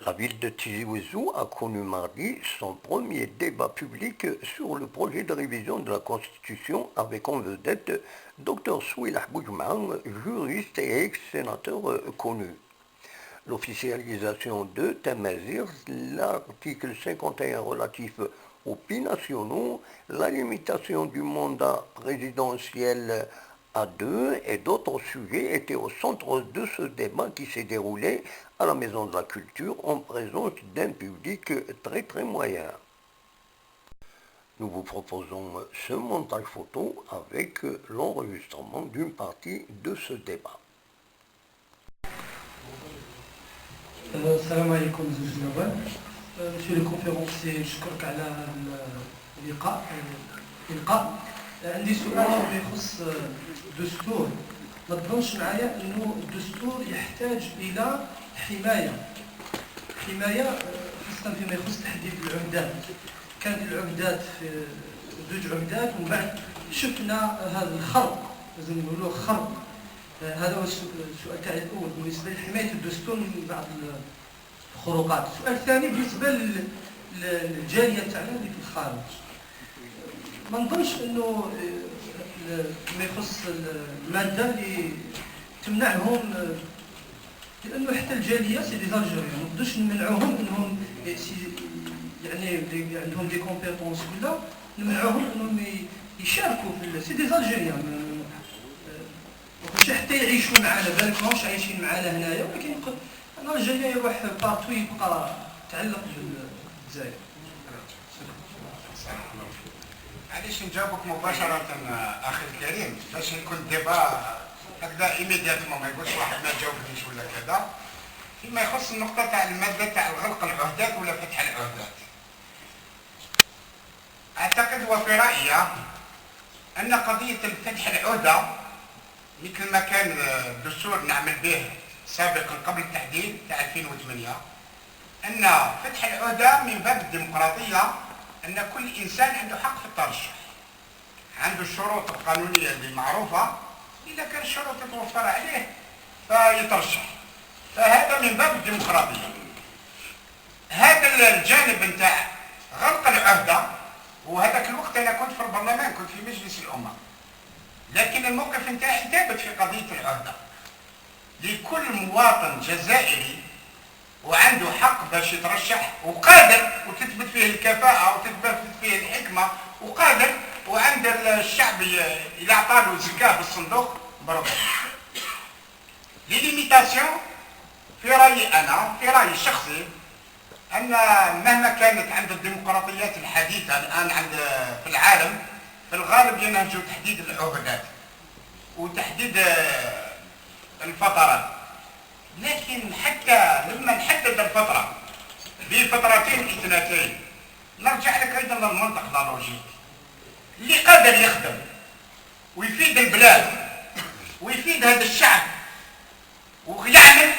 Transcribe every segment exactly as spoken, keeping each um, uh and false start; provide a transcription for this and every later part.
La ville de Tizi Ouzou a connu mardi son premier débat public sur le projet de révision de la Constitution avec en vedette Dr Souilah Boudjem'a, juriste et ex-sénateur connu. L'officialisation de Tamazirt, l'article cinquante et un relatif aux binationaux, la limitation du mandat présidentiel à deux et d'autres sujets étaient au centre de ce débat qui s'est déroulé à la Maison de la Culture en présence d'un public très très moyen. Nous vous proposons ce montage photo avec l'enregistrement d'une partie de ce débat. السلام عليكم زوج النواب. Monsieur le conférencier، نشكرك على اللقاء. اللقاء عندي سؤال فيما يخص الدستور. ما تظنش معايا انه الدستور يحتاج الى حمايه؟ حمايه خاصه فيما يخص تحديد العهدات. كانت العهدات في زوج عهدات، ومن بعد شفنا هذا الخرق، لازم نقولوا خرق. هذا هو السؤال تاعي الاول بالنسبه لحمايه الدستور من بعض الخروقات. السؤال الثاني بالنسبه للجاليه تاعنا اللي في الخارج، ما نظنش انه ما يخص الماده اللي تمنعهم، لانه حتى الجاليه c'est des Algériens، ما نقدروش نمنعوهم انهم يعني عندهم des compétences ولا نمنعوهم انهم يشاركوا في c'est des Algériens. ماشي حتى يعيشوا معنا، بالك ماهمش عايشين معنا هنايا، ولكن انا جاي يروح partout يبقى تعلق بالجزائر. معليش نجاوبك مباشرة أخي الكريم باش يكون débat هكذا immédiatement، ما يقولش واحد ما جاوبنيش ولا كذا. فيما يخص النقطة تاع المادة تاع الغلق العهدات ولا فتح العهدات، أعتقد وفي رأيي أن قضية فتح العهدة مثل ما كان الدستور نعمل به سابقا قبل التحديد تاع ألفين وثمانية، أن فتح العهدة من باب الديمقراطية، أن كل إنسان عنده حق في الترشح، عنده الشروط القانونية اللي معروفة، إذا كان الشروط تتوفر عليه فيترشح، فهذا من باب الديمقراطية. هذا الجانب نتاع غلق العهدة، وهذاك الوقت أنا كنت في البرلمان، كنت في مجلس الأمة، لكن الموقف نتاعي ثابت في قضية العهدة. لكل مواطن جزائري وعنده حق باش يترشح وقادر، وتثبت فيه الكفاءة وتثبت فيه الحكمة وقادر، وعند الشعب إلى عطاله زكاه بالصندوق بربي. Les limitations في رأيي أنا، في رأيي الشخصي، أن مهما كانت عند الديمقراطيات الحديثة الآن عند في العالم، في الغالب ينهجوا تحديد العهدات وتحديد الفترات، لكن حتى لما نحدد الفترة بفترتين اثنتين، نرجع لك أيضا للمنطق، la logique. اللي قادر يخدم ويفيد البلاد ويفيد هذا الشعب ويعمل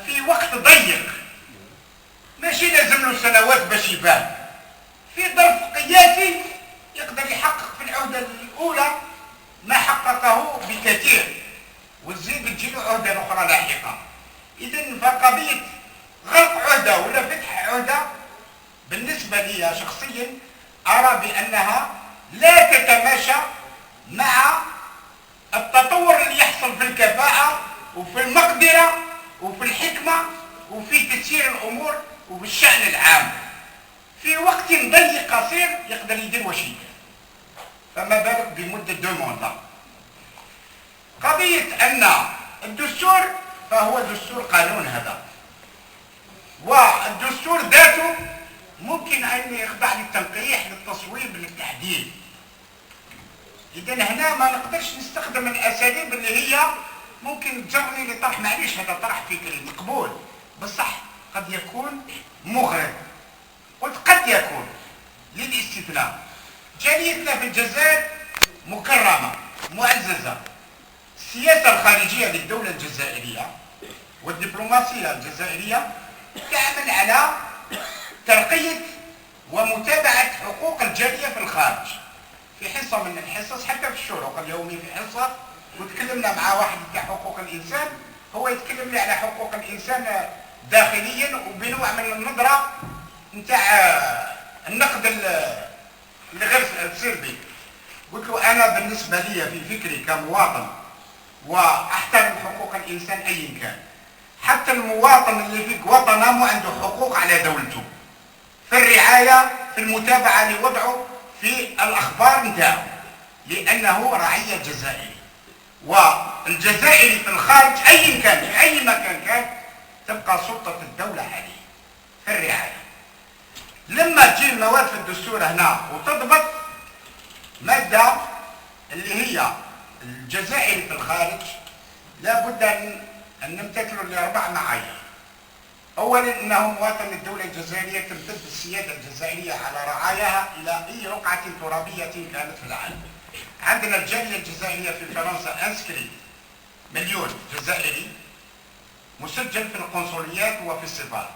في وقت ضيق، ماشي لازم له سنوات باش يبان. في ظرف قياسي يقدر يحقق في العهدة الأولى ما حققه بكثير، وتزيد تجي له عهدة أخرى لاحقة. إذا فقضية غلق عهدة ولا فتح عهدة بالنسبة لي شخصيا أرى بأنها لا تتماشى مع التطور اللي يحصل في الكفاءة وفي المقدرة وفي الحكمة وفي تسيير الأمور وفي الشأن العام في وقت ضيق قصير يقدر يدير واش يدير، فما بالك بمدة deux mandats. قضية أن الدستور فهو دستور قانون هذا، والدستور ذاته ممكن أن يخضع للتنقيح، للتصويب، للتحديث. إذا هنا ما نقدرش نستخدم الأساليب اللي هي ممكن تجرني لطرح، معليش هذا طرح فكري مقبول، بصح قد يكون مغرض. قلت قد يكون للاستثناء. جاليتنا في الجزائر مكرمة، معززة. السياسة الخارجية للدولة الجزائرية والدبلوماسية الجزائرية تعمل على ترقية ومتابعة حقوق الجالية في الخارج في حصة من الحصص، حتى في الشروق اليومي في حصة، وتكلمنا مع واحد تاع حقوق الإنسان، هو يتكلم لي على حقوق الإنسان داخليا وبنوع من النظرة نتاع، آه، النقد ال-، الغير سلبي. قلت له: أنا بالنسبة لي في فكري كمواطن، وأحترم حقوق الإنسان أيا كان، حتى المواطن اللي في غوانتانامو عنده حقوق على دولته في الرعاية، في المتابعة لوضعه، في الأخبار نتاعه، لأنه رعية جزائري. والجزائري في الخارج أيا كان، في أي مكان كان، تبقى سلطة الدولة عليه في الرعاية. لما تجي المواد في الدستور هنا وتضبط مادة اللي هي الجزائري في الخارج، لابد أن، أن نمتثل لأربع معايير. أولا، أنه مواطن الدولة الجزائرية، تمتد السيادة الجزائرية على رعاياها إلى أي رقعة ترابية كانت في العالم. عندنا الجالية الجزائرية في فرنسا انسكري، مليون جزائري مسجل في القنصليات وفي السفارة.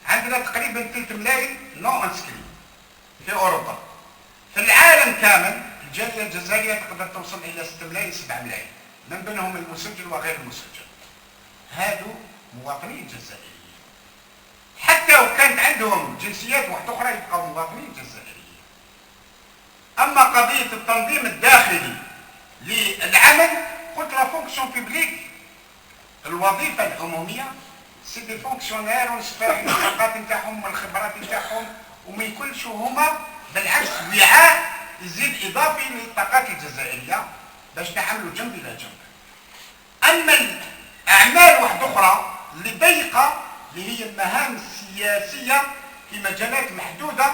عندنا تقريبا ثلاثة ملايين نو انسكري في أوروبا. في العالم كامل الجالية الجزائرية تقدر توصل إلى ستة ملايين، سبعة ملايين، من بينهم المسجل وغير المسجل. هادو مواطنين جزائريين، حتى وكانت عندهم جنسيات واحدة أخرى يبقاو مواطنين جزائريين. أما قضية التنظيم الداخلي للعمل، قلت la fonction publique، الوظيفة العمومية، c'est des fonctionnaires، ونستفاد من الطاقات نتاعهم والخبرات نتاعهم ومن كل شو هما، بالعكس، وعاء يزيد إضافي للطاقات الجزائرية باش نعملوا جنب إلى جنب. أما الأعمال واحدة أخرى اللي ضيقة، اللي هي المهام السياسية في مجالات محدودة،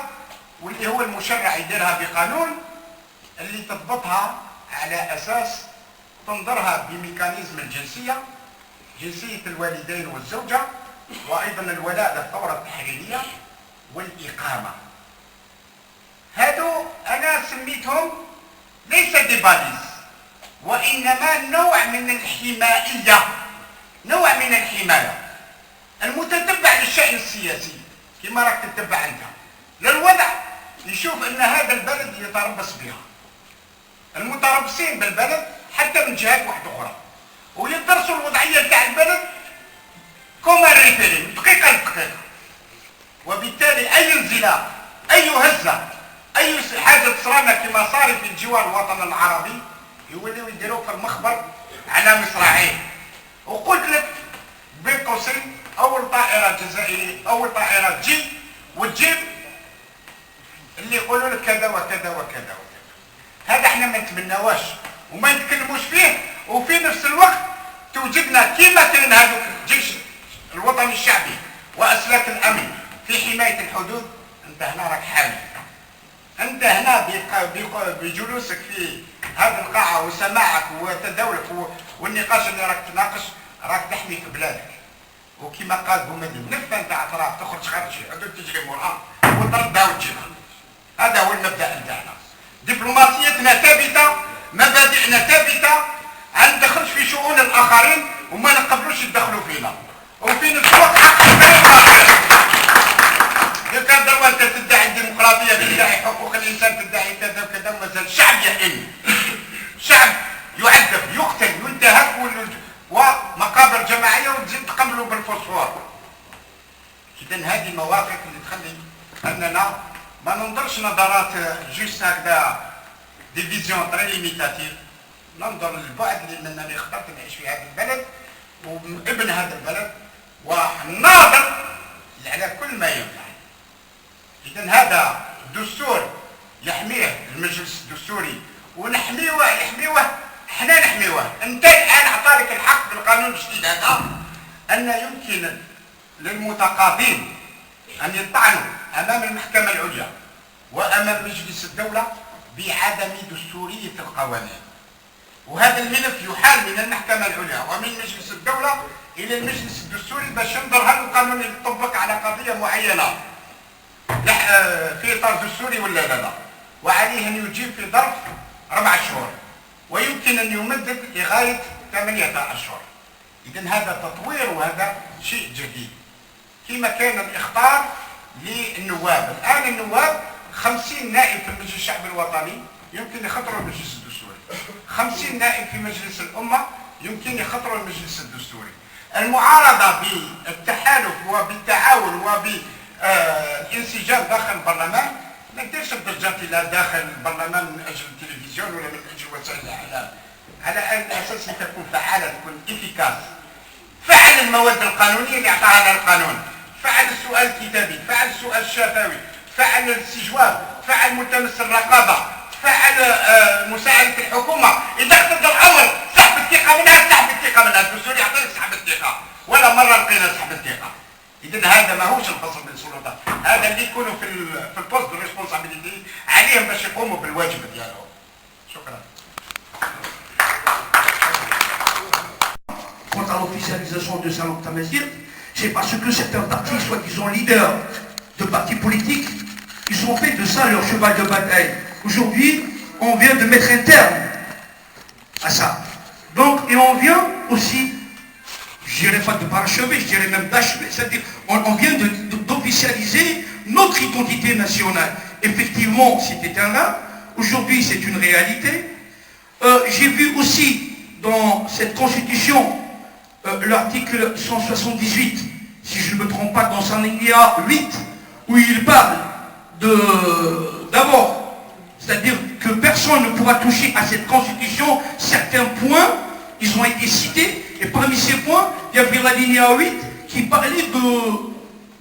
واللي هو المشرع يديرها بقانون، اللي تضبطها على أساس تنظرها بميكانيزم الجنسية، جنسية الوالدين والزوجة، وأيضا الولاء للثورة التحريرية والإقامة. هادو أنا سميتهم ليس des balises، وإنما نوع من الحمائية، نوع من الحماية. المتتبع للشأن السياسي كما راك تتبع أنت للوضع، يشوف أن هذا البلد يتربص بها، المتربصين بالبلد حتى من جهات واحدة أخرى، ويدرسوا الوضعية تاع البلد comme un référé، من دقيقة لدقيقة. وبالتالي أي انزلاق، أي هزة، أي س-، حاجة تصرانا كما صاري في الجوار الوطن العربي، يوليو يديروا في المخبر على مصراعيه. وقلت لك بين قوسين، أول طائرة جزائرية، أول طائرة تجي وتجيب اللي يقولوا لك كذا وكذا وكذا وكذا. هذا احنا ما نتمناوهش وما نتكلموش فيه، وفي نفس الوقت توجدنا كيما كاين هذوك الجيش الوطني الشعبي وأسلاك الأمن في حماية الحدود. أنت هنا راك حامي، أنت هنا بق-، بق-، بجلوسك في هذه القاعة وسماعك وتداولك و-، والنقاش اللي راك تناقش، راك تحمي في بلادك. وكما قال بومدين، نفة نتاع تراب تخرج خارج الحدود تجري موراها وتردها وتجيبها. هذا هو المبدأ نتاعنا. دبلوماسيتنا ثابتة، مبادئنا ثابتة، ما ندخلش في شؤون الآخرين وما نقبلوش يدخلوا فينا. وفي نفس الوقت حق البلد. لو كان دابا أنت تدعي الديمقراطية، تدعي حقوق الإنسان، تدعي كذا وكذا، ومازال شعب يئن، شعب يعذب، يقتل، ينتهك، وال-، ومقابر جماعية وتزيد تقنبلوا بالفوسفور. إذا هذه مواقف اللي تخلي أننا ما ننظرش نظرات juste هكذا، des visions très limitatives، ننظر للبعد، لأنني اخترت نعيش في هذا البلد وابن هذا البلد، وناضل على كل ما ينفع. إذا هذا الدستور يحميه المجلس الدستوري، ونحميوه، يحميوه، احنا نحميوه. انت الآن عطالك الحق بالقانون الجديد هذا أن يمكن للمتقاضين أن يطعنوا أمام المحكمة العليا وأمام مجلس الدولة بعدم دستورية القوانين. وهذا الملف يحال من المحكمة العليا ومن مجلس الدولة إلى المجلس الدستوري باش ينظر هل القانون يطبق على قضية معينة لح-، آه، في إطار دستوري ولا لا لا، وعليه أن يجيب في ظرف أربع شهور، ويمكن أن يمدد لغاية ثمانية أشهر. إذن هذا تطوير وهذا شيء جديد. كما كان الإخطار للنواب، الآن النواب خمسين نائب في المجلس الشعبي الوطني يمكن يخطروا المجلس الدستوري، خمسين نائب في مجلس الأمة يمكن يخطروا المجلس الدستوري. المعارضة بالتحالف وبالتعاون وبالانسجام داخل البرلمان. ما نديرش الضجات الى داخل البرلمان من اجل التلفزيون ولا من اجل وسائل الاعلام، على اساس ان تكون فعاله، تكون efficace. فعل المواد القانونيه اللي اعطاها لنا القانون، فعل السؤال الكتابي، فعل السؤال الشفوي، فعل الاستجواب، فعل ملتمس الرقابه، فعل آه، مساعده الحكومه. اذا اقتضى الامر سحب الثقه منها، سحب الثقه منها، الدستور يعطيك سحب الثقه، ولا مره لقينا سحب الثقه. اذا هذا ماهوش الفصل من السلطات، هذا اللي يكونوا في ال في ال poste de responsabilité عليهم باش يقوموا بالواجب ديالهم. شكرا. Quant à l'officialisation de sa langue tamazight, c'est parce que certains partis, soi-disant leaders de partis politiques, ils ont fait de ça leur cheval de bataille. Aujourd'hui, on vient de mettre un terme à ça. Donc, et on vient aussi, je dirais pas de parachever, je dirais même d'achever, c'est-à-dire on, on vient de- de- d'officialiser notre identité nationale. Effectivement, c'était un rêve, aujourd'hui c'est une réalité. Euh, J'ai vu aussi dans cette constitution euh, l'article cent soixante-dix-huit, si je ne me trompe pas, dans son alinéa huit, où il parle de, d'abord, c'est-à-dire que personne ne pourra toucher à cette constitution. Certains points, ils ont été cités, et parmi ces points, il y avait l'alinéa huit qui parlait de,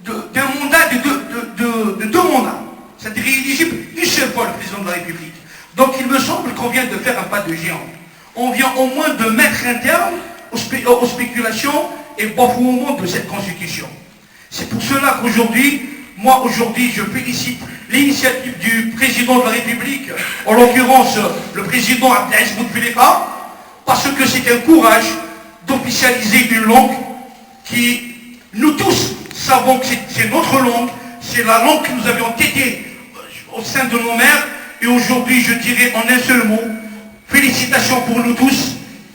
de- d'un mandat de, de- de- de- de deux mandats, c'est-à-dire éligible une seule fois le président de la République. Donc il me semble qu'on vient de faire un pas de géant. On vient au moins de mettre un terme aux, spé- aux spéculations et bafouements de cette constitution. C'est pour cela qu'aujourd'hui, moi aujourd'hui, je félicite l'initiative du président de la République, en l'occurrence le président Abdelaziz Bouteflika, parce que c'est un courage d'officialiser une langue qui, nous tous, savons que c'est c'est notre langue, c'est la langue que nous avions tétée au sein de nos mères, et aujourd'hui, je dirais en un seul mot, félicitations pour nous tous,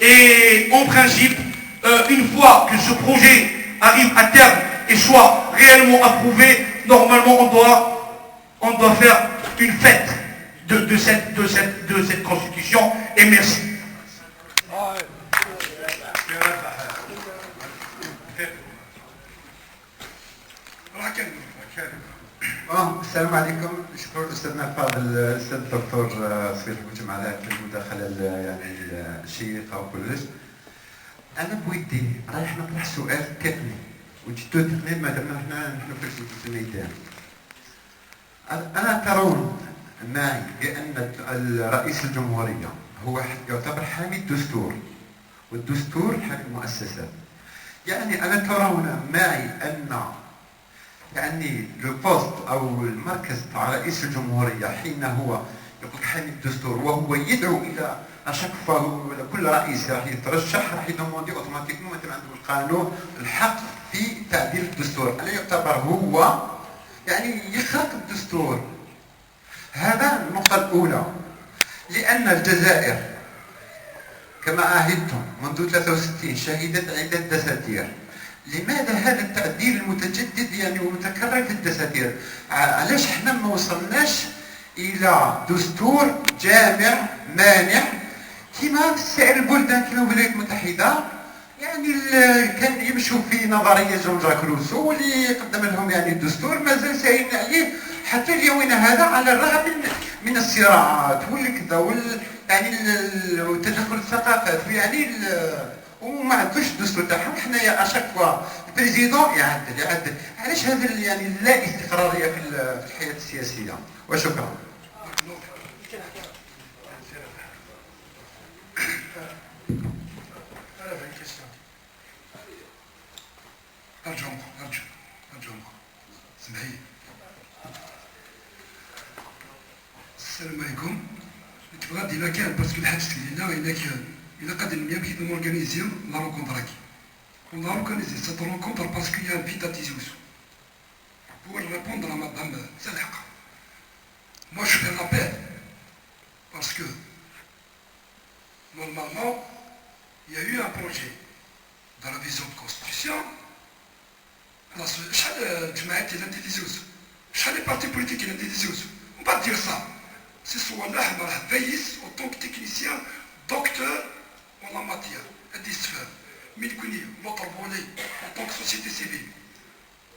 et en principe, euh, une fois que ce projet arrive à terme et soit réellement approuvé, normalement on doit, on doit faire une fête de, de cette, de, cette, de cette constitution, et merci. آه، السلام عليكم. نشكر استاذنا الفاضل الاستاذ الدكتور آه، سمير بوجم على هذه المداخله ال- يعني ال- الشيقه وكلش. انا بويدي رايح نطرح سؤال تقني، وجدته تقني ما دام احنا نحن في الجزء الميدان. الا ترون معي بان الرئيس الجمهوريه هو يعتبر حامي الدستور، والدستور حامي المؤسسات؟ يعني الا ترون معي ان يعني le poste او المركز تاع رئيس الجمهوريه حين هو يقول حامي الدستور وهو يدعو الى اشاك فوا ولا كل رئيس راح يترشح راح يدوموندي اوتوماتيكمون مثلا عنده القانون الحق في تعديل الدستور، الا يعتبر هو يعني يخرق الدستور؟ هذا النقطه الاولى. لان الجزائر كما عهدتم منذ ثلاثة وستين شهدت عدة دساتير. لماذا هذا التعديل المتجدد يعني ومتكرر في الدساتير؟ ع- علاش حنا ما وصلناش الى دستور جامع مانع كما سائر البلدان كما الولايات المتحده؟ يعني ال- كان يمشوا في نظريه جون جاك روسو واللي قدم لهم يعني الدستور مازال سايرين عليه حتى ليومنا هذا، على الرغم من من الصراعات والكذا وال يعني ال- ال- وتدخل الثقافات ويعني ال- وما عندوش الدستور تاعهم. حنايا اشاك فوا البريزيدون يعدل يعدل. علاش هذا ال- يعني اللا استقراريه في ال- في الحياه السياسيه؟ وشكرا. ارجوكم ارجو ارجوكم سمحي. السلام عليكم. نتبغى ديما كان parce que الحاج سكلينا هناك. الا قد المياه بغيت نورغانيزي لا رونكونتر هاكي. On a organisé cette rencontre parce qu'il y a un vide à Tizi Ouzou. Pour répondre à madame Salhaq, moi je fais un appel parce que normalement il y a eu un projet dans la vision de constitution. خلاص شحال الجماعات اللي عندي ديزوز؟ شحال لي بارتي بوليتيك اللي عندي ديزوز؟ On va dire ça. سي صوالح راه بايس en tant que technicien docteur en la matière. هادي يستفاد من كوني l'autre volet en tant que société civile.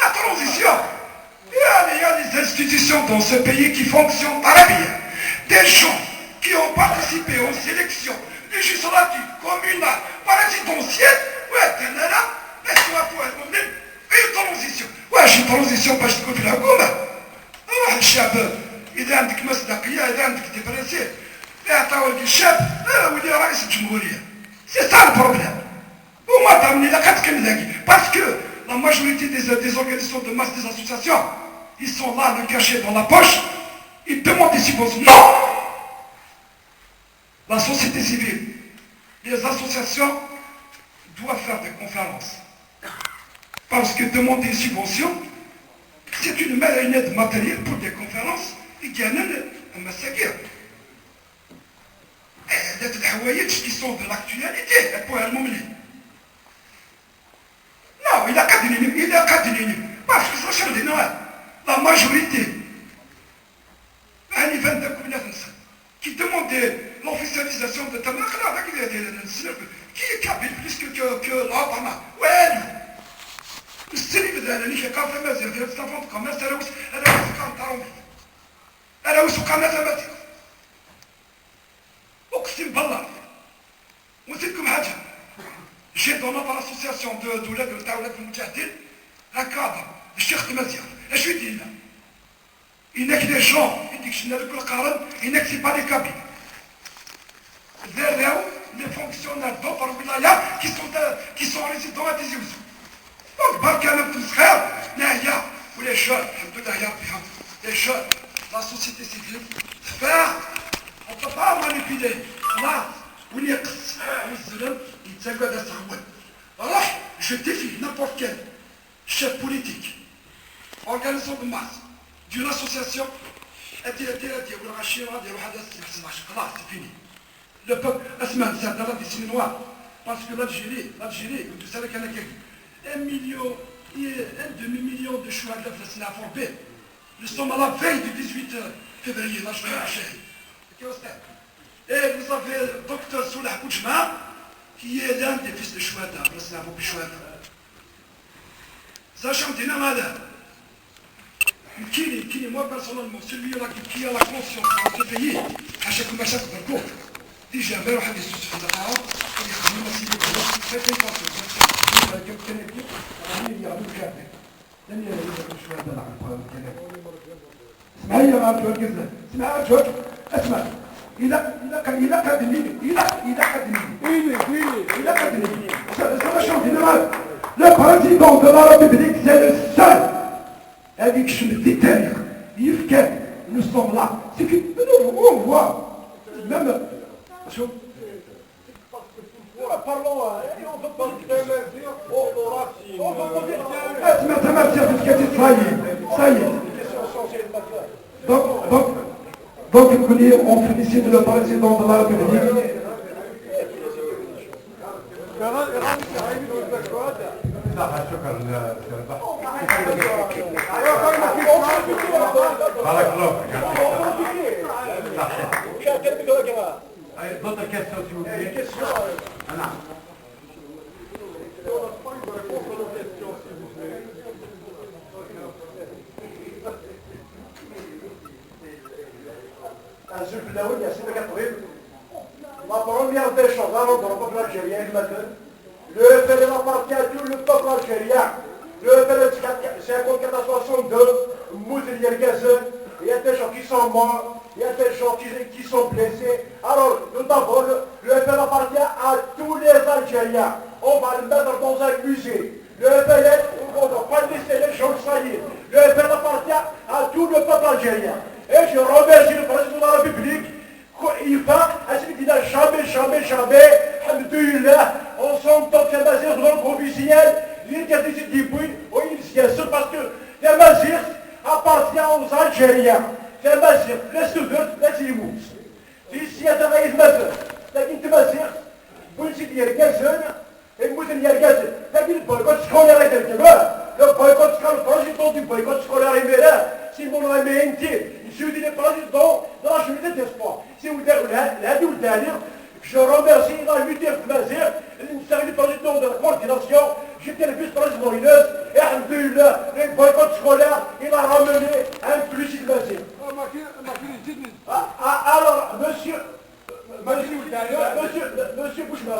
La transition. Il y a, il y a des institutions dans ce pays qui fonctionnent très bien. Des gens qui ont participé aux élections législatives, communales, présidentielles, ouais, t'es là, là, mais tu vas pouvoir mener une transition. Ouais, je suis transition parce que la gomme. روح الشعب، إذا عندك مصداقية، إذا عندك des principes، إعطاوه للشعب، آه، ولي رئيس الجمهورية. C'est ça le problème. وما تهمني لا قد كان ذاكي. Parce que la majorité des, des organisations de masse, des associations, ils sont là, le cachet dans la poche, ils demandent des subventions. Non. La société civile, Les associations doivent faire des conférences. Parce que demander une subvention, c'est une, une aide matérielle pour des conférences. Et il y en a un massacre. Eh, des حوايج qui sont de l'actualité, pour le moment. Non, il a qu'à dire, il a qu'à dire. Parce que ça change, non, la majorité. يعني vingt-deux كوميونات نسا qui demandent l'officialisation de تما قرا هذاك اللي، اللي نسلك كي كابيل بليس كو كو كو لا طما والو. السيد بدل اللي كيقرا في المزيغ ديال ستافون كوميرس راه وس راه وس كان طارومي راه وس قناه تمازيغ. اقسم بالله. ونسيت لكم حاجه. J'ai dans notre association de ولاد تاع ولاد المجاهدين هكا الشيخ تمازيغ. اش يدير لنا؟ Il y a que des gens, il dit que je n'ai que le Coran, il y a que c'est pas des Kabyles. Des réels, les fonctionnaires d'autres wilayas qui sont, euh, qui sont résidents à Tizi Ouzou. Donc, برك انا كنت صغير، ناهيه، ولي جون، الحمد لله يا ربي، الحمد لله. Les jeunes, la société civile, تفاح، on peut pas manipuler. خلاص، وين يقص، والزلم، يتسقى هذا السهوان. روح، je défie n'importe quel chef politique, organisation de masse, d'une association, ادير ادير ادير ولا غاشي غادي يروح هذا السي حسن عاشور. خلاص، c'est fini. Le peuple, اسمع، نسى دابا دي سيني نوار. Parce que l'Algérie, l'Algérie, كنت سالك انا كيف un million, un demi million de شهداء في السنه فور بي. Nous sommes à la veille du dix-huit février, la journée du شهيد. كيف استاذ؟ Et vous avez docteur Soulah Boudjma, qui est l'un des fils de شهداء في السنه فور بي شهداء. Sachant دينا مالا. يمكن، يمكن moi personnellement, celui-là qui, qui a la conscience dans ce pays, حاشاكم باش تبركوا. Déjà ما يروح يسوس في الدقائق، يخدم ما سيدي بلا، ما كاين باسيون، ما كاين، كان يدير، راني يعمل كامل. لن يعمل شوية هذا العقل، كان. اسمع لي راه تركز، اسمع، اسمع. إلا، إلا قد، إلا قد نيني، إلا، إلا قد نيني. إلا قد نيني. Ça, ça va changer, général. Le président de la République, c'est le seul. هذيك الشمس دي التاريخ. يفكر. Nous sommes là. C'est que nous, on voit. Même, شوف. Parlons, hein, on veut parler des Tamazighs, on veut parler des Tamazighs. اسمع، تمام، سير في الكاتب، ça y est, ça y est. Donc, donc, donc, نقول لي، on félicite le président de la République. صح، شكرا، سي رباح. بارك الله فيك، يعطيك الصحة. صح. D'autres questions, s'il vous plaît. نعم. Azul fell-awen, Yasin Ṭbib. La première des choses, avant de reprendre l'Algérie, le matin, le F L N appartient à tout le peuple algérien. Le F L N cinquante-quatre à soixante-deux, Moudel Yergazen, il y a des gens qui sont morts, il y a des gens qui, qui sont blessés. Alors, nous d'abord, le, le F L N appartient à tous les Algériens. On va le mettre dans un musée. Le F L N, on ne va pas laisser les gens salir. Le F L N appartient à tout le peuple algérien. Et je remercie le président de la République. Il faut, il faut, il n'a jamais, jamais, jamais, الحمد لله, on s'entend في مزيغ dans le provincial, l'identité des bouilles, oui, bien sûr, parce que les Mazirs appartiennent aux Algériens. Les Mazirs, les Sudètes, les Imous. Di sya taɣayt mazal, tagi n tmaziɣt, wwin-tt-id yergazen, mmuten yergazen. Tagi n boycott scolaire ay d-rekben, le boycott scolaire, le président du boycott scolaire imir-a, Simon Rameenti, monsieur le président de la journée d'espoir. Si vous voulez, là, là, vous allez, je remercie la lutte de Mazir, le président de la coordination, j'étais le vice-président, Inès, et alhamdoulilah, le boycott scolaire, il a ramené un plus de Mazir. Ah, ah, alors, monsieur, monsieur, monsieur, monsieur Bouchma,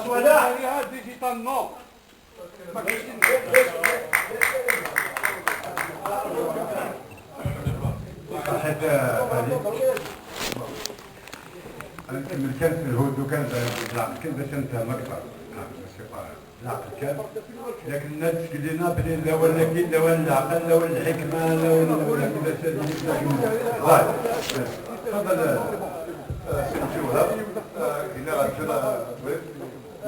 صحيت، آه، غادي. غنكمل كان في الهدوء، كان بالعقل، كان باش نفهم أكثر. آه، ماشي طاير. بالعقل كان. لكن الناس تقول لنا بلي لا ولا كي، لا ولا العقل، لا ولا الحكمة، لا ولا، لا ولا كذا، شيء، شيء، شيء. طيب. تفضل، آه، سي وهاب. آه، قلنا غنمشيو ل-، وين؟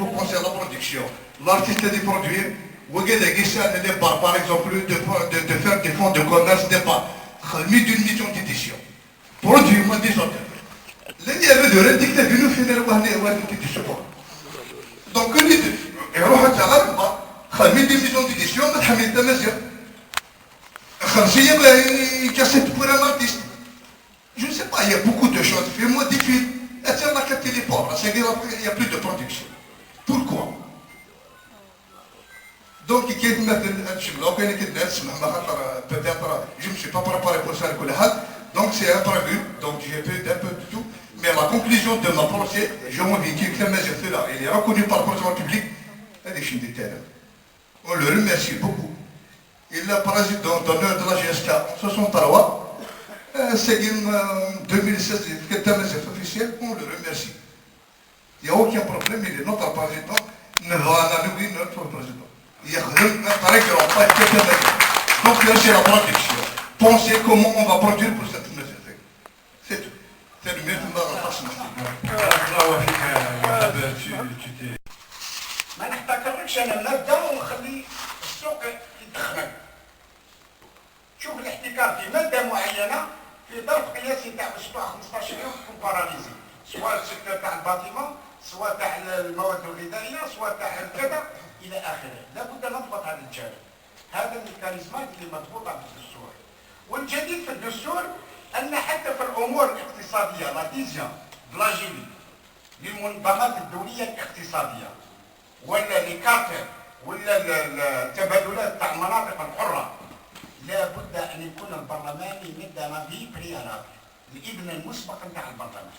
faut penser à la production. L'artiste a des produits, وكذا كيسان les bars, par exemple, de, de, de faire des fonds de commerce, des bars. خدمي d'une maison d'édition. Produit, moi, des auteurs. لن يبدو رد كتاب ينو في نروه نروه تيدي سوبر. Donc, كل يدي يروح انت غير البار، خدمي des maisons d'édition، ما تحمل انت مزيان. خمسين يوم يكاسيت pour un artiste. Je ne sais pas, il y a beaucoup de choses. Fais-moi des films. Attends, la qualité les pauvres, c'est qu'il n'y a plus de production. Pourquoi? Donc, كيف مثل هاد الشملة، وكاين كي الناس سمح ما خاطر، peut-être, je me suis pas préparé pour ça, كل حال. Donc, c'est imprévu. Donc, j'ai fait un peu de tout. Mais la conclusion de ma pensée, j'ai envie de dire que la mesure là, il est reconnu par le président public. هذه شي ندير تاعنا. On le remercie beaucoup. Il est président d'honneur de la G S K en soixante-trois. Euh, c'est en deux mille seize, il est officiel, on le remercie. Il n'y a aucun problème, il est notre président. نبغى نلوي notre président. يخدم un très grand pas. Donc, là, c'est la production. Pensez comment on va produire pour cette université. C'est tout. C'est le mieux que nous avons. بارك الله فيك يا وهاب، tu- tu t'es- ما نحتكركش انا نبدا ونخلي السوق يتدخل. شوف الاحتكار في ماده معينه في ظرف قياسي تاع اسبوع خمسطاش يوم تكون paralysé، سواء السيكتور تاع ال bâtiment، سواء تاع المواد الغذائيه، سواء تاع الكذا الى اخره. لابد نضبط هذا الجانب. هذا الميكانيزمات اللي مضبوطه في الدستور. والجديد في الدستور ان حتى في الامور الاقتصاديه، l'adhésion de l'Algérie للمنظمات الدوليه الاقتصاديه، ولا les cartels، ولا ال- ال- التبادلات تاع المناطق الحره، لا بد ان يكون البرلمان يمد l'avis préalable، الاذن المسبق نتاع البرلمان.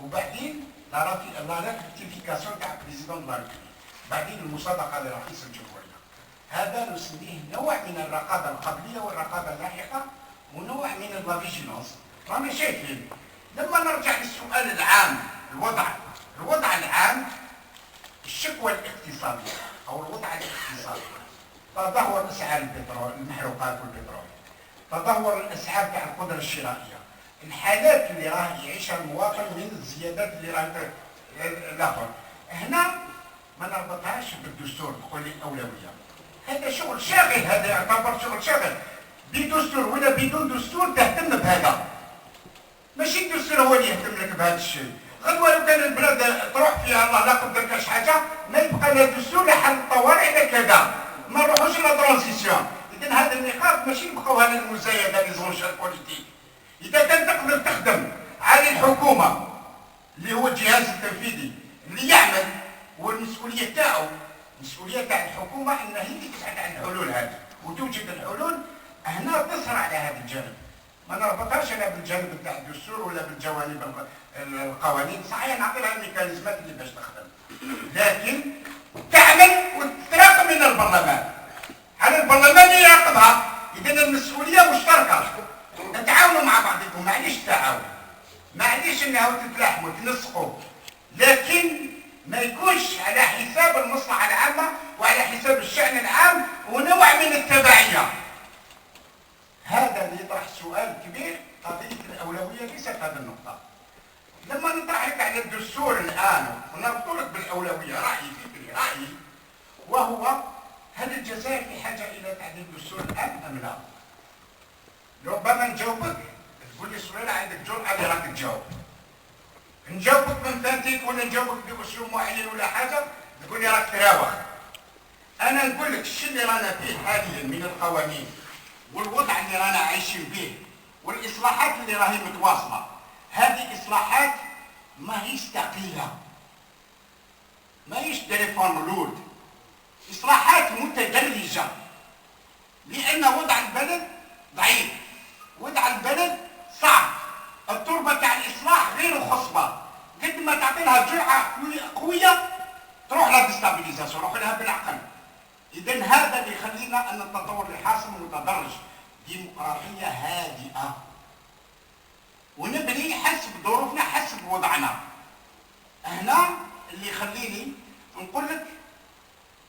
وبعدين la rati- la ratification تاع président de la République، بعدين المصادقه لرئيس الجمهوريه. هذا نسميه نوع من الرقابه القبليه والرقابه اللاحقه، ونوع من la vigilance. رانا شايفين. لما نرجع للسؤال العام، الوضع، الوضع العام، الشكوى الاقتصاديه او الوضع الاقتصادي، تدهور اسعار البترول، المحروقات والبترول، تدهور الاسعار تاع القدره الشرائيه، الحالات اللي راه يعيشها المواطن من الزيادات اللي راه ت- الاخر. هنا ما نربطهاش بالدستور، تقول لي الاولويه. هذا شغل شاغل، هذا يعتبر شغل شاغل. بدستور ولا بدون دستور تهتم بهذا. ماشي الدستور هو اللي يهتم لك بهذا الشيء. غدوه لو كان البلاد تروح فيها الله لا قدر كاش حاجه، ما يبقى لا دستور لا حل الطوارئ لا كذا. ما نروحوش la transition. اذا هذا وهذه المزايدة، les enchères politiques. إذا كان تقدر تخدم على الحكومة اللي هو الجهاز التنفيذي اللي يعمل، والمسؤولية تاعو، المسؤولية تاع الحكومة أنها هي اللي تبحث عن الحلول هذه وتوجد الحلول. هنا تصر على هذا الجانب، ما نربطهاش لا بالجانب تاع الدستور ولا بالجوانب الق-، القوانين. صحيح، نعطي لها الميكانيزمات اللي باش تخدم، لكن تعمل وتتراقب من البرلمان، على البرلمان اللي يراقبها. إذن المسؤولية مشتركة، نتعاونوا مع بعضكم، معليش التعاون، معليش أنه تتلاحموا تنسقوا، لكن ما يكونش على حساب المصلحة العامة وعلى حساب الشأن العام ونوع من التبعية. هذا اللي يطرح سؤال كبير، قضية الأولوية ليست هذه النقطة. لما نطرح لك على الدستور الآن ونربط لك بالأولوية، رأيي، فكري، رأيي، وهو: هل الجزائر في حاجة إلى تعديل الدستور الآن أم لا؟ ربما نجاوبك، تقول لي: "سويرة، عندك جرأة اللي راك تجاوب". نجاوبك من فاتيك ولا نجاوبك بأسلوب معين ولا حاجة، تقول لي: "راك تراوغ". أنا نقول لك الشيء اللي رانا فيه حاليًا من القوانين والوضع اللي رانا عايشين به والإصلاحات اللي راهي متواصلة، هذه إصلاحات ماهيش ثقيلة، ماهيش des réformes lourdes، إصلاحات متدرجة، لأن وضع البلد ضعيف، وضع البلد صعب، التربة تاع الإصلاح غير خصبة، قد ما تعطي لها جرعة قوية، قوية، تروح la déstabilisation، روح لها بالعقل. إذن هذا اللي يخلينا أن التطور اللي حاصل متدرج، ديمقراطية هادئة، ونبني حسب ظروفنا، حسب وضعنا. هنا اللي يخليني نقول لك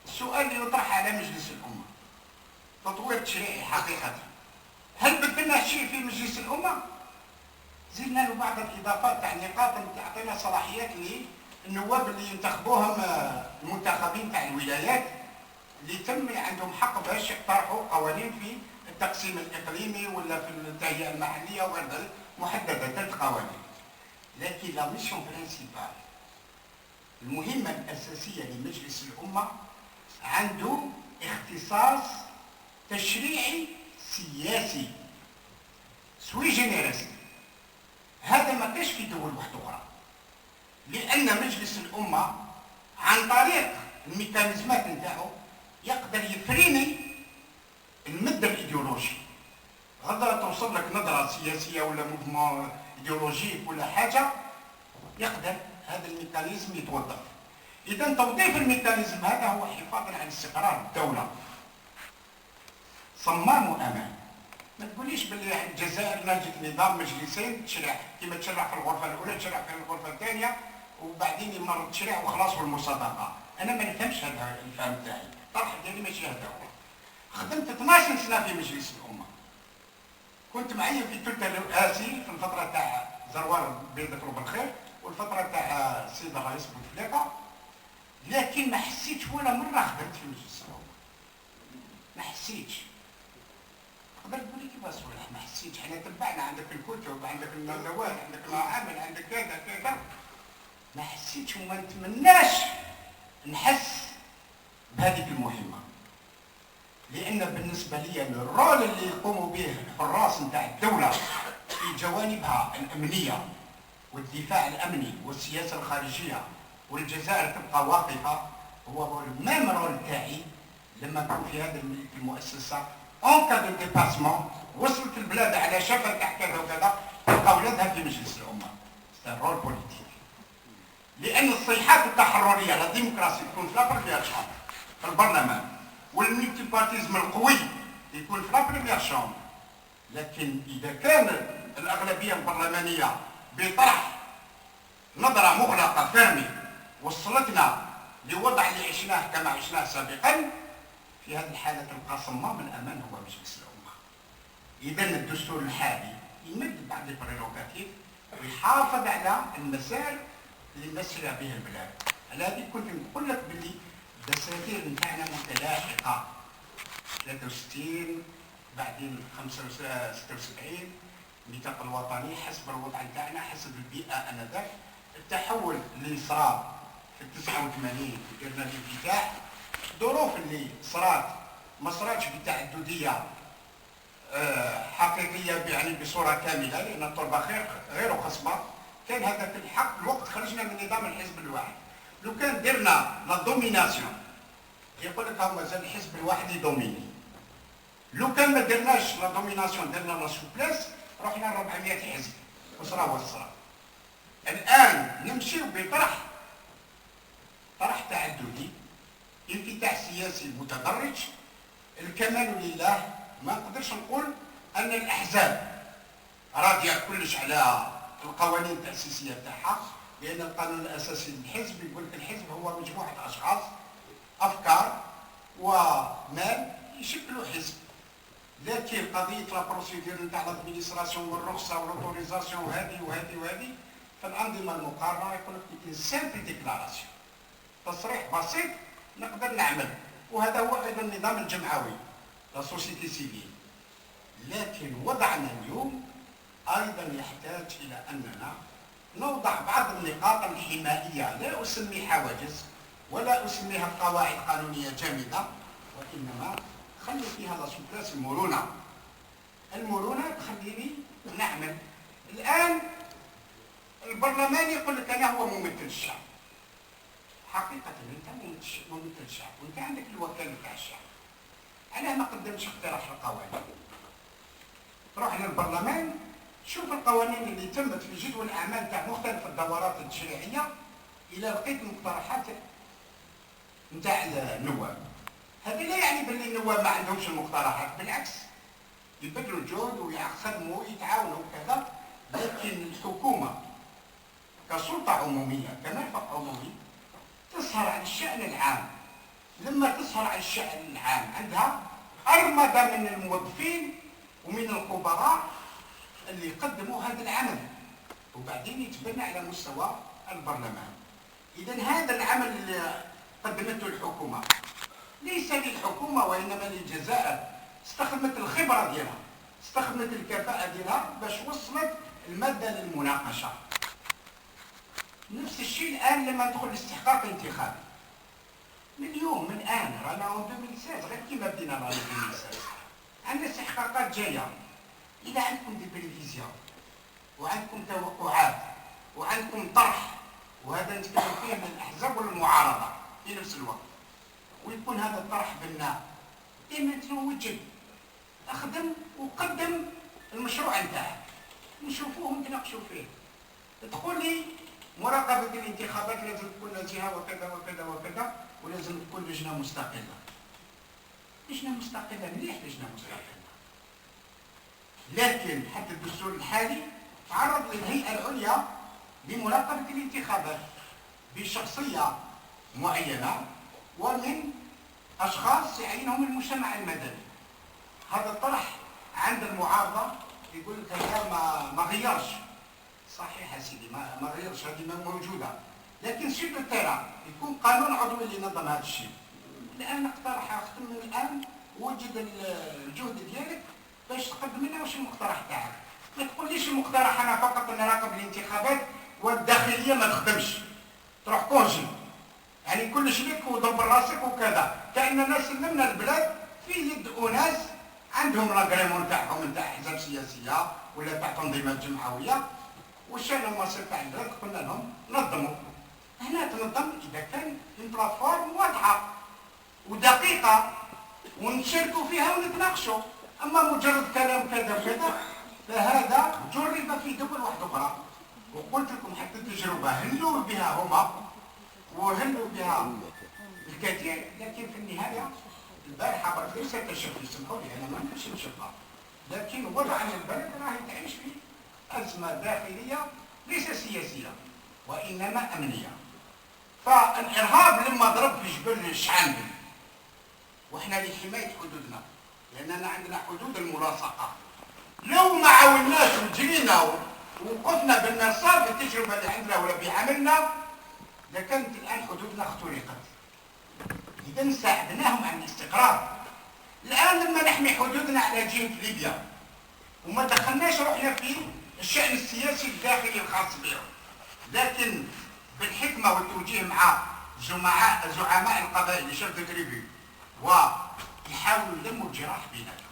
السؤال اللي يطرح على مجلس الأمة، تطوير تشريعي حقيقة، هل بدلنا شيء في مجلس الأمة؟ زدنا له بعض الإضافات تاع نقاط تعطينا صلاحيات للنواب اللي ينتخبوهم، آه، المنتخبين تاع الولايات اللي تم عندهم حق باش يقترحوا قوانين في التقسيم الإقليمي ولا في التهيئة المحلية وغير ذلك، محددة ثلاث قوانين. لكن la mission principale، المهمة الأساسية لمجلس الأمة، عنده اختصاص تشريعي سياسي sui generis. هذا ما كاش في دول واحدة أخرى، لأن مجلس الأمة عن طريق الميكانيزمات نتاعو يقدر يفريني المد الإيديولوجي. غدا توصل لك نظرة سياسية ولا mouvement idéologique ولا حاجة، يقدر هذا الميكانيزم يتوظف. إذن توظيف الميكانيزم هذا هو حفاظا على استقرار الدولة. صمام وأمان. ما تقوليش باللي الجزائر نهجت نظام مجلسين، تشرع كيما تشرع في الغرفة الأولى، تشرع في الغرفة الثانية، وبعدين يمر التشريع وخلاص والمصادقة. أنا ما نفهمش هذا الفهم تاعي، الطرح ديالي ماشي هذا هو. خدمت اثناش سنة في مجلس الأمة، كنت معين في الثلث الرئاسي في الفترة تاع زروال، بيضك ربع الخير، والفترة تاع السيد الرئيس بوتفليقة، لكن ما حسيتش ولا مرة خدمت في مجلس الأمة. ما حسيتش. تقدر تقول لي كيفاش ولا ما حسيتش؟ حنا تبعنا، عندك الكتب، عندك الندوات، عندك المعامل، عندك كذا كذا. ما حسيتش وما نتمناش نحس بهذيك المهمة، لأن بالنسبة لي le rôle اللي يقوموا به الحراس نتاع الدولة في جوانبها الأمنية والدفاع الأمني والسياسة الخارجية، والجزائر تبقى واقفة، هو le même rôle تاعي لما نكون في هذه المؤسسة en cas de dépassement، وصلت البلاد على شفا تاع كذا وكذا، تلقى ولادها في مجلس الأمة. C'est un rôle politique. لأن الصيحات التحررية، la démocratie، تكون في la première chambre، في البرلمان، وال multipartisme القوي يكون في la première chambre. لكن إذا كان الأغلبية البرلمانية بطرح نظرة مغلقة، fermée، وصلتنا لوضع اللي عشناه كما عشناه سابقا، في هذه الحالة تلقى صمام الأمان هو مجلس الأمة. إذن الدستور الحالي يمد بعض les prérogatives ويحافظ على المسار اللي مسرع به البلاد. على هذه كنت نقول لك باللي الدساتير نتاعنا متلاحقة، ثلاثة وستين، بعدين خمسة وس-، ستة وسبعين، الميثاق الوطني، حسب الوضع نتاعنا، حسب البيئة آنذاك. التحول اللي صرا في التسعة وثمانين ودرنا الانفتاح، الظروف اللي صرات ما صراتش بالتعددية آه، حقيقية، يعني بصورة كاملة، لأن التربة غير، غير خصبة. كان هذاك الحق الوقت خرجنا من نظام الحزب الواحد. لو كان درنا la domination، يقول لك: "ها مازال الحزب الواحد يدوميني". لو كان ما درناش la domination، درنا la souplesse، رحنا ل أربعمية حزب، وصرا وصرا. الآن نمشيو بطرح، طرح تعددي، انفتاح سياسي متدرج. الكمال لله، ما نقدرش نقول أن الأحزاب راضية كلش على القوانين التأسيسية تاعها، لأن القانون الأساسي للحزب يقول لك الحزب هو مجموعة أشخاص، أفكار ومال يشكلوا حزب. لكن قضية la procédure نتاع l'administration والرخصة و l'autorisation وهذه وهذه وهذه، في الأنظمة المقارنة يقول لك: "C'est une simple déclaration". تصريح بسيط نقدر نعمل، وهذا هو أيضًا النظام الجمعوي، la société civile. لكن وضعنا اليوم أيضًا يحتاج إلى أننا نوضع بعض النقاط الحمائية، لا أسمي حواجز ولا أسميها قواعد قانونية جامدة، وإنما خلي فيها la souplesse، المرونة. المرونة تخليني نعمل. الآن البرلمان يقول لك: "أنا هو ممثل الشعب". حقيقة أنت ممثل، ممثل الشعب، وأنت عندك الوكالة تاع الشعب. علاه ما قدمتش اقتراح القوانين؟ روح للبرلمان، شوف القوانين اللي تمت في جدول الأعمال تاع مختلف الدورات التشريعية، إلى لقيت مقترحات نتاع النواب. هذا لا يعني باللي النواب ما عندهمش المقترحات، بالعكس، يبذلوا الجهد ويخدموا ويتعاونوا وكذا، لكن الحكومة كسلطة عمومية، كمرفق عمومي، تسهر على الشأن العام. لما تسهر على الشأن العام عندها أرمدة من الموظفين ومن الخبراء اللي يقدموا هذا العمل، وبعدين يتبنى على مستوى البرلمان. إذن هذا العمل اللي قدمته الحكومة ليس للحكومة، وإنما للجزائر. استخدمت الخبرة ديالها، استخدمت الكفاءة ديالها باش وصلت المادة للمناقشة. نفس الشيء الآن لما ندخل الاستحقاق الانتخابي. من اليوم، من الآن، رانا en ألفين وستطاش، غير كيما بدينا رانا ألفين وستطاش. عندنا استحقاقات جاية. إذا عندكم des prévisions وعندكم توقعات وعندكم طرح، وهذا نتكلم فيه من الأحزاب والمعارضة في نفس الوقت، ويكون هذا الطرح بناء، إما تنوجد، أخدم وقدم المشروع نتاعك، نشوفوه ونتناقشوا فيه. تقول لي مراقبة الانتخابات لازم تكون نزيهة وكذا وكذا وكذا، ولازم تكون لجنة مستقلة. لجنة مستقلة، مليح لجنة مستقلة، لكن حتى الدستور الحالي تعرض للهيئة العليا لمراقبة الانتخابات بشخصية معينة ومن أشخاص يعينهم المجتمع المدني. هذا الطرح عند المعارضة يقول لك: "هذا ما، ما غيرش". صحيح يا سيدي، ما، ما غيرش، هذه ما موجودة، لكن sur le terrain يكون قانون عضوي اللي ينظم هذا الشيء. الآن اقترح، أخدم من الآن، وجد ال-، الجهد ديالك باش تقدم لنا واش المقترح تاعك. ما تقوليش المقترح أنا فقط نراقب الانتخابات والداخلية ما تخدمش، تروح congé. يعني كلش ليك ودبر راسك وكذا، كأننا سلمنا البلاد في يد أناس عندهم l'agrément تاعهم نتاع أحزاب سياسية ولا تاع تنظيمات جمعوية، وشالوا المصير تاع البلاد، قلنا لهم: "نظموا". هنا تنظم إذا كان une plateforme واضحة ودقيقة ونشاركوا فيها ونتناقشوا. أما مجرد كلام كذا وكذا، فهذا جرب في دول واحدة أخرى، وقلت لكم حتى التجربة هلوا بها هما وهلوا بها الكثير، لكن في النهاية البارحة برك ليس كشف، يسمحوا لي أنا ما نمشي نشوفها، لكن وضع البلد راهي تعيش في أزمة داخلية ليس سياسية وإنما أمنية. فالإرهاب لما ضرب في جبل الشعانبي، وإحنا لحماية حدودنا، لأننا عندنا حدود الملاصقة، لو ما عاوناش وجرينا ووقفنا بالمرصاد بالتجربة اللي عندنا ولا بعملنا، لكانت الآن حدودنا اخترقت. إذا ساعدناهم على الاستقرار. الآن لما نحمي حدودنا على جهة ليبيا، وما دخلناش روحنا في الشأن السياسي الداخلي الخاص بهم، لكن بالحكمة والتوجيه مع جمعاء، زعماء القبائل، les chefs de tribu، ويحاولوا يلموا الجراح بيناتهم.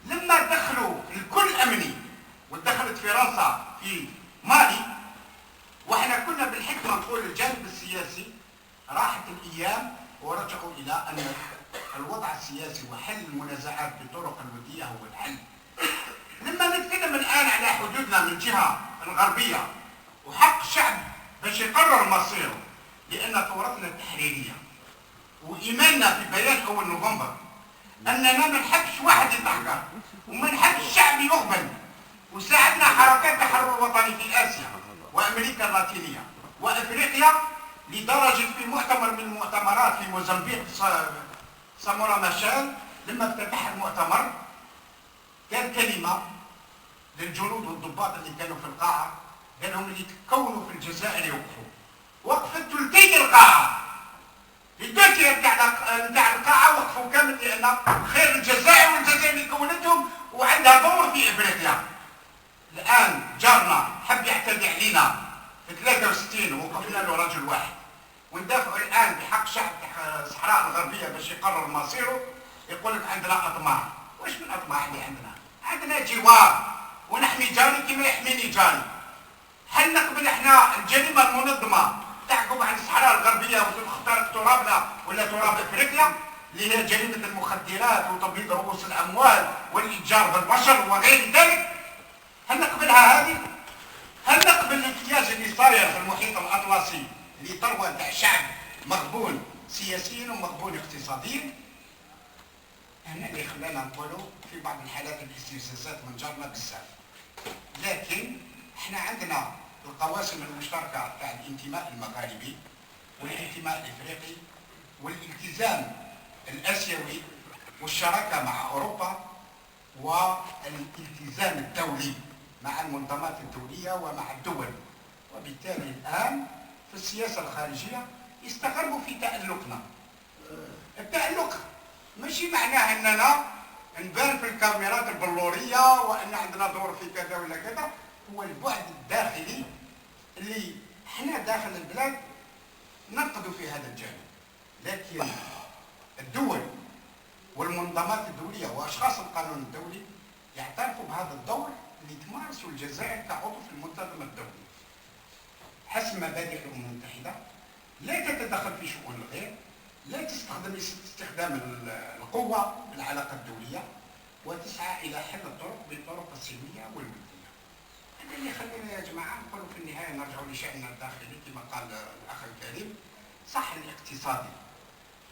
لما دخلوا الكل أمني، ودخلت فرنسا في مالي، واحنا كنا بالحكمة نقول الجانب السياسي، راحت الأيام ورجعوا إلى أن الوضع السياسي وحل المنازعات بالطرق الودية هو الحل. لما نتكلم الآن على حدودنا من الجهة الغربية وحق الشعب باش يقرر مصيره، لأن ثورتنا التحريرية وإيماننا في بيان أول نوفمبر أننا ما نحبش واحد يتحقر، وما نحبش الشعب يغبن. وساعدنا حركات التحرر الوطني في آسيا وأمريكا اللاتينية وأفريقيا، لدرجة في مؤتمر من المؤتمرات في موزمبيق، سا-، سامورا ماشيل، لما افتتح المؤتمر، قال كلمة للجنود والضباط اللي كانوا في القاعة، قال لهم: "اللي تكونوا في الجزائر يوقفوا". وقفت ثلثي القاعة، الثلثي نتاع الق-، نتاع القاعة وقفوا كامل، لأن خير الجزائر والجزائر اللي كونتهم وعندها دور في إفريقيا. الآن جارنا حب يعتدي علينا في ثلاثة وستين، وقفنا له رجل واحد، وندافعوا الآن بحق شعب تاع الصحراء الغربية باش يقرر مصيره، يقول لك: "عندنا أطماع". واش من أطماع اللي عندنا؟ عندنا جوار، ونحمي جاري كيما يحميني جاري. هل نقبل احنا الجريمة المنظمة تحكم على الصحراء الغربية وتخترق ترابنا ولا تراب إفريقيا، اللي هي جريمة المخدرات وتبييض رؤوس الأموال والإتجار بالبشر وغير ذلك؟ هل نقبلها هذه؟ هل نقبل الامتياز اللي صاير في المحيط الأطلسي، اللي ثروة تاع شعب مغبون سياسيًا ومغبون اقتصاديًا؟ هنا اللي خلانا نقولوا في بعض الحالات الاستفزازات من جارنا بزاف. لكن احنا عندنا القواسم المشتركة تاع الانتماء المغاربي والانتماء الإفريقي والالتزام الآسيوي والشراكة مع أوروبا والالتزام الدولي مع المنظمات الدولية ومع الدول. وبالتالي الآن في السياسة الخارجية يستغربوا في تألقنا. التألق ماشي معناه أننا نبان في الكاميرات البلورية وأن عندنا دور في كذا ولا كذا، هو البعد الداخلي اللي احنا داخل البلاد ننقدوا في هذا الجانب. لكن الدول والمنظمات الدولية وأشخاص القانون الدولي يعترفوا بهذا الدور اللي تمارسه الجزائر كعضو في المنتدى الدولي. حسب مبادئ الأمم المتحدة، لا تتدخل في شؤون الغير، لا تستخدم است-، استخدام ال-، القوة بالعلاقة الدولية، وتسعى إلى حل الطرق بالطرق السلمية والودية. هذا اللي يخلينا يا جماعة نقولوا في النهاية نرجعوا لشأننا الداخلي كما قال الأخ الكريم، صح الاقتصادي.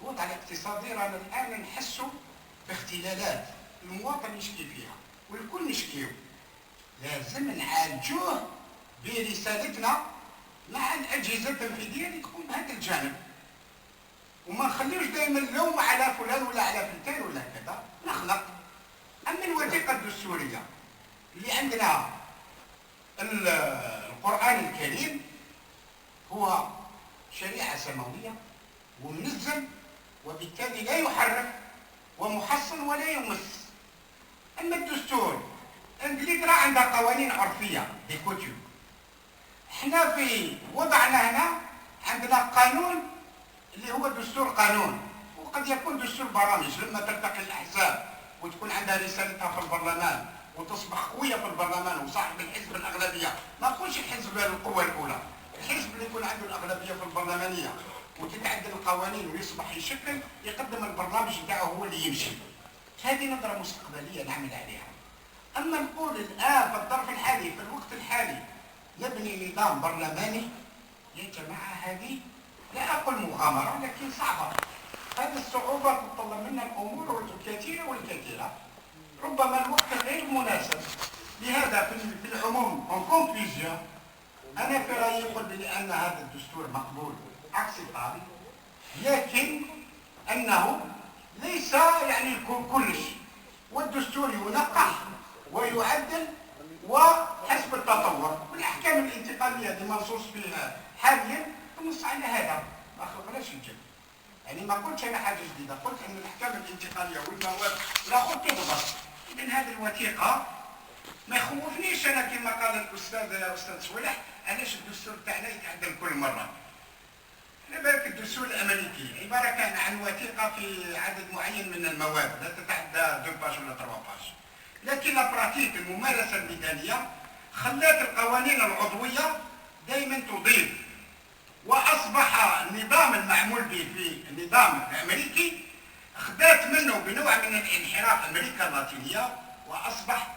الوضع الاقتصادي رانا الآن نحسوا باختلالات، المواطن يشكي فيها والكل نشكيو. لازم نعالجوه برسالتنا مع الأجهزة التنفيذية اللي تقوم بهذا الجانب، وما نخليوش دائمًا اللوم على فلان ولا على فلتان ولا كذا، نخلق. أما الوثيقة الدستورية اللي عندنا، ال-، القرآن الكريم هو شريعة سماوية ومنزل، وبالتالي لا يحرف ومحصن ولا يمس. أما الدستور، إنجلترا عندها قوانين عرفية، des coutumes. احنا في وضعنا هنا عندنا قانون اللي هو دستور قانون، وقد يكون دستور برامج لما تلتقي الأحزاب وتكون عندها رسالتها في البرلمان وتصبح قوية في البرلمان وصاحب الحزب الأغلبية. ما نقولش الحزب القوة الأولى، الحزب اللي يكون عنده الأغلبية في البرلمانية وتتعدل القوانين ويصبح يشكل، يقدم البرنامج نتاعه هو اللي يمشي. هذه نظرة مستقبلية نعمل عليها. أما نقول الآن في الظرف الحالي، في الوقت الحالي، نبني نظام برلماني، يا جماعة، هذه لا أقول مغامرة، لكن صعبة. هذه الصعوبة تتطلب منا الأمور الكثيرة والكثيرة. ربما الوقت غير مناسب. لهذا في ال-، في العموم، en conclusion، أنا في رأيي نقول بلي أن هذا الدستور مقبول، acceptable، لكن أنه ليس يعني يكون كلش، والدستور ينقح ويعدل وحسب التطور، والأحكام الانتقالية اللي منصوص فيها حاليًا تنص على هذا، ما خلقناش الجد. يعني ما قلتش أنا حاجة جديدة، قلت أن الأحكام الانتقالية والمواد الأخرى تضبط. إذن هذه الوثيقة ما يخوفنيش أنا كما قال الأستاذ، أستاذ صويلح، علاش الدستور تاعنا يتعدل كل مرة؟ على بالك الدستور الأمريكي عبارة كان عن وثيقة في عدد معين من المواد، لا تتعدى deux pages ولا trois pages. لكن la pratique، الممارسة الميدانية، خلات القوانين العضوية دايما تضيف، وأصبح النظام المعمول به في النظام الأمريكي خدات منه بنوع من الانحراف أمريكا اللاتينية، وأصبح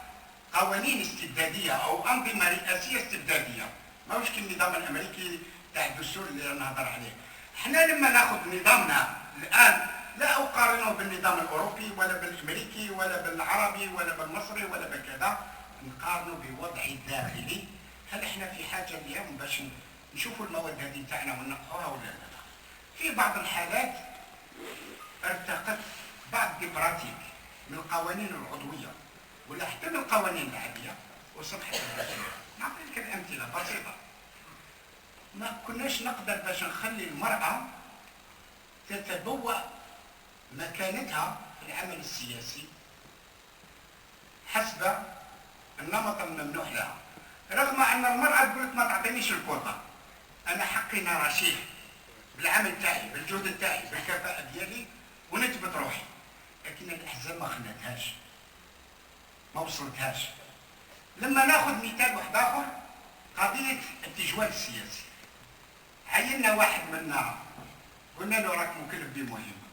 قوانين استبدادية أو أنظمة رئاسية استبدادية، ماهوش كي النظام الأمريكي تاع الدستور اللي نهضر عليه. حنا لما ناخذ نظامنا الآن لا أقارنه بالنظام الأوروبي ولا بالأمريكي ولا بالعربي ولا بالمصري ولا بكذا، نقارنه بوضعي الداخلي. هل احنا في حاجة اليوم باش نشوفوا المواد هذه نتاعنا وننقحوها ولا لا؟ في بعض الحالات ارتقت بعض des pratiques من القوانين العضوية ولا حتى من القوانين العادية وصبحت رسمية. نعطي لك الأمثلة بسيطة. ما كناش نقدر باش نخلي المرأة تتبوأ مكانتها في العمل السياسي حسب النمط الممنوح لها، رغم أن المرأة تقول لك: "ما تعطينيش الكوطة، أنا حقي نراشيه بالعمل تاعي، بالجهد تاعي، بالكفاءة ديالي، ونثبت روحي". لكن الأحزاب ما خلاتهاش، ما وصلتهاش. لما ناخذ مثال واحد آخر، قضية التجوال السياسي. عيننا واحد منا، قلنا له: "راك مكلف بمهمة،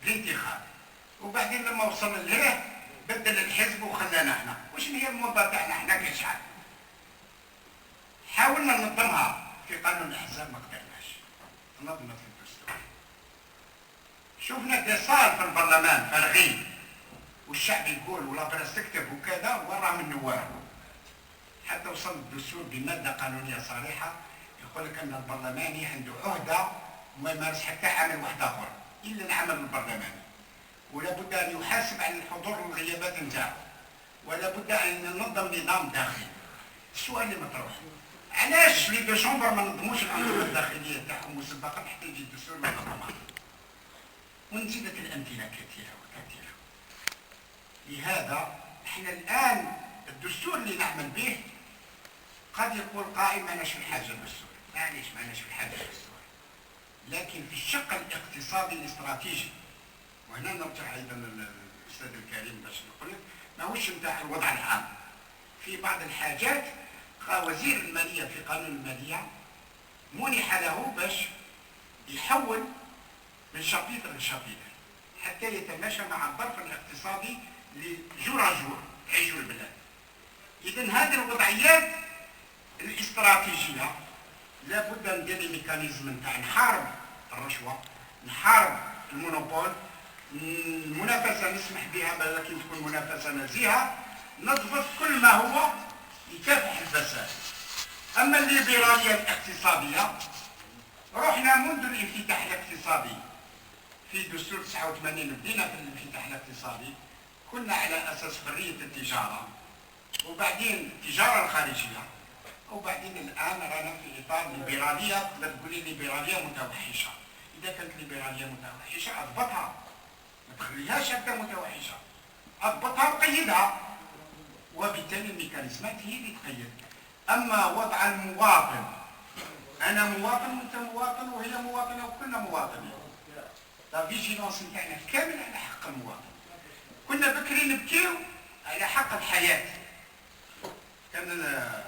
الانتخاب". وبعدين لما وصل لهيه بدل الحزب وخلانا احنا. وشنو هي الموضة تاعنا احنا كشعب؟ حاولنا ننظمها في قانون الأحزاب، ما قدرناش. تنظمت في الدستور. شفنا des salles في البرلمان فارغين، والشعب يقول ولا بريس تكتب وكذا، وين راهم النواب؟ حتى وصل الدستور بمادة قانونية صريحة يقول لك أن البرلماني عنده عهدة وما يمارس حتى عمل واحد آخر إلا العمل البرلماني، ولا بد أن يحاسب على الحضور والغيابات نتاعو، ولا بد أن ننظم نظام داخلي. السؤال اللي مطروح: علاش les deux chambres ما نظموش الأنظمة الداخلية تاعهم مسبقا حتى يجي الدستور ما نظمها؟ ونزيدك الأمثلة كثيرة وكثيرة. لهذا احنا الآن الدستور اللي نعمل به، قد يقول قائل: "ماناش في حاجة للدستور". معليش، ماناش في حاجة للدستور، لكن في الشق الاقتصادي الاستراتيجي، وهنا نرجع أيضا للأستاذ الكريم باش نقول لك، ماهوش نتاع الوضع العام. في بعض الحاجات، وزير المالية في قانون المالية منح له باش يحول من chapitre ل chapitre حتى يتماشى مع الظرف الاقتصادي اللي jour à jour تعيشو البلاد. إذن هذه الوضعيات الاستراتيجية لابد ندير les mécanismes نتاع نحارب الرشوة، نحارب المونوبول، المنافسة نسمح بها، ولكن تكون منافسة نزيهة، نضبط كل ما هو يكافح الفساد. أما الليبرالية الاقتصادية، رحنا منذ الانفتاح الاقتصادي في دستور تسعة وثمانين، بدينا في الانفتاح الاقتصادي، كنا على أساس حرية التجارة، وبعدين التجارة الخارجية، وبعدين الآن رانا في إطار ليبرالية، تقدر تقولي ليبرالية متوحشة. إذا كانت ليبرالية متوحشة، أضبطها، ما تخليهاش هكذا متوحشة، أضبطها وقيدها، وبالتالي الميكانيزمات هي اللي تقيد. أما وضع المواطن، أنا مواطن وأنت مواطن وهي مواطنة وكلنا مواطنين، la vigilance نتاعنا كامل على حق المواطن. كنا بكري نبكيو على حق الحياة، كان ال-،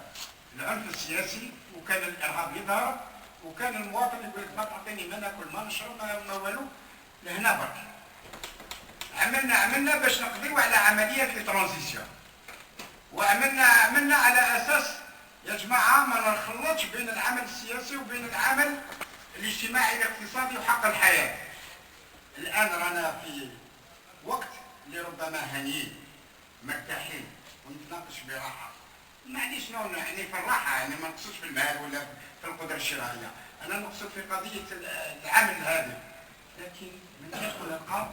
العنف السياسي، وكان الإرهاب يظهر، وكان المواطن يقول لك: "ما تعطيني ما ناكل، ما نشرب، ما، ما والو، لهنا برك". عملنا، عملنا باش نقضيو على عملية les transitions، وعملنا، عملنا على أساس: "يا جماعة، ما نخلطش بين العمل السياسي وبين العمل الاجتماعي الاقتصادي وحق الحياة". الآن رانا في وقت اللي ربما هانيين، مرتاحين، ونتناقش براحة. معليش، نو، نو، يعني في الراحة، يعني ما نقصدش في المال ولا في القدرة الشرائية، أنا نقصد في قضية ال-، العمل هذا. لكن من يدخل القام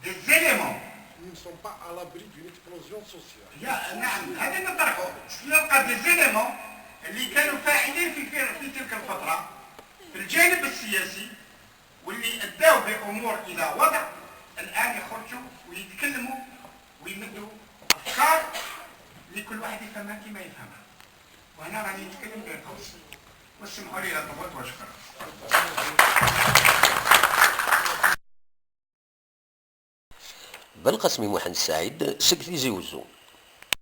des éléments. Nous ne sommes pas à l'abri d'une explosion sociale. يا نعم، هذا نطرحه. نلقى des éléments اللي كانوا فاعلين في، في، في تلك الفترة في الجانب السياسي، واللي أداو بأمور إلى وضع، الآن يخرجوا ويتكلموا ويمدوا أفكار اللي كل واحد يفهمها كيما يفهمها. وهنا راني نتكلم بين قوسين. واسمحوا لي إذا طولت، وشكرا. Belqasem Muḥend Saɛid seg Tizi Wezzu.